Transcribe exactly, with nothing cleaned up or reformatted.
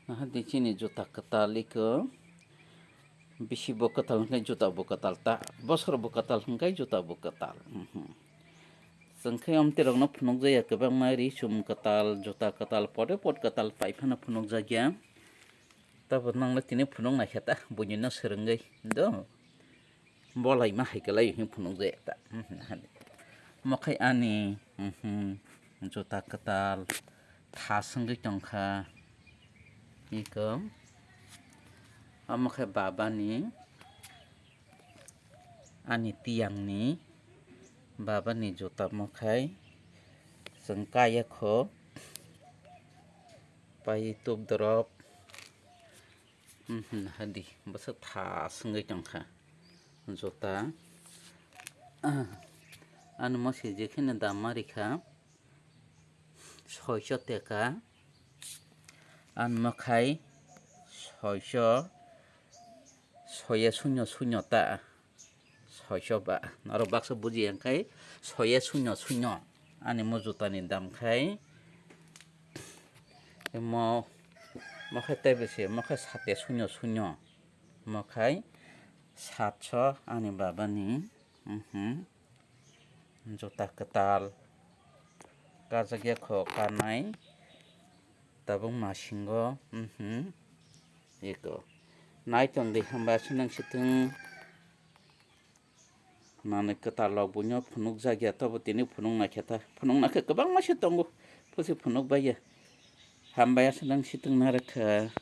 Aha di chini juta kwtal iko. Bisi bo kwtal hwnkhe juta bo kwtal ta. Bosor bo kwtal hwnkhe juta bo kwtal. Mhm. Chwng khe omtwi rokno phunukjaya kwbangma ri chum kwtal, juta kwtal, pore pot kwtal pai phano phunukjakya. Tabuk nangla tini phunuk naikha ta, buini no swrwngwi do. Bolaima hai kwlai hwn phunukjaya ta. Mokhai ani, mhm, juta kwtal thas wngwi tongkha. Iko omo khe babani, ani tiyangni babani juta mokhai chwng kaya kho. Pai tuk dorop, mhm, hadi bwswk thas wngwi tongkha juta. Ani mosi jekheno dam ma rikha soicho teka, ani mokhai soicho soya sunyo sunyo ta. Soicho ba, norok baksa buji ya, hwnkhe soya sunyo sunyo. Ani mo jutani dam khai mo, mo khai tei bisi, mo khai sate sunyo sunyo. Mo khai satso ani babani, mhm, juta kwtal. Kajak ya kho kanai. Tabuk masingo, mhm. Iko. Nai tong di hamba sinang situng. Manwi kwtal rok buino phunukjak ya, tobo tini phunuk naikhe ta. Phunuk naikhe kwbangma se tongo. Pusi phunuk bai ya. Hambai aswk nang situng narwkha.